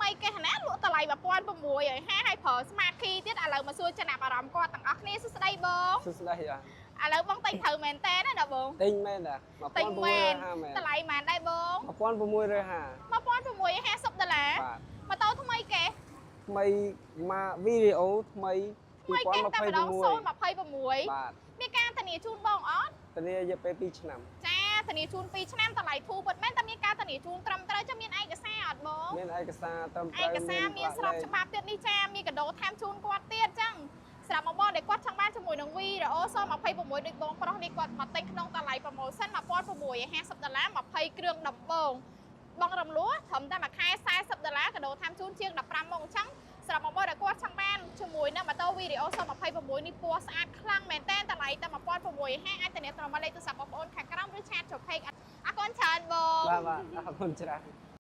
មីគេណាលក់តម្លៃ1650ហើយប្រើ smart key ទៀតឥឡូវមកសួរចំណាប់អារម្មណ៍គាត់ទាំងអស់គ្នាសួស្តីបង សួស្តីអា ឥឡូវបងទិញត្រូវមែនតើណាដល់បង ទិញមែនតា ទិញមែន 1650មែន តម្លៃប៉ុន្មានដែរបង 1650 1650ដុល្លារ បាទ ម៉ូតូថ្មីគេ ថ្មីមកវីដេអូថ្មី ថ្មីគេតែម្ដង 2026 026 បាទ មានការធានាជូនបងអត់ ធានារយៈពេល2ឆ្នាំ ចាធានាជូន2ឆ្នាំតម្លៃធូរពិតមែនតែមានការធានាជូនត្រឹមត្រូវចាំមានឯកសារអត់បង មានឯកសារត្រឹមត្រូវ ឯកសារមានស្របច្បាប់ទៀតនេះចាមានកដោថែមជូនគាត់ទៀតចឹងសម្រាប់បងបងដែលគាត់ចង់បានជាមួយនឹង VRO 026ដូចបងប្រុសនេះគាត់មកទិញក្នុងតម្លៃ promotion 1650ដុល្លារ20គ្រឿងដំបងបងរំលោះត្រឹមតែមួយខែ40ដុល្លារកដោថែមជូនជាង15ម៉ោងចឹងសម្រាប់បងបងដែលគាត់ចង់បានជាមួយនឹងម៉ូតូ VRO 026នេះពណ៌ស្អាតខ្លាំងមែនតើតម្លៃតែ1650អាចធានាត្រឹមលេខទូរស័ព្ទបងប្អូនខាងក្រោមឬ chat ចូល page អរគុណច្រើនបង បាទបាទអរគុណច្រើន។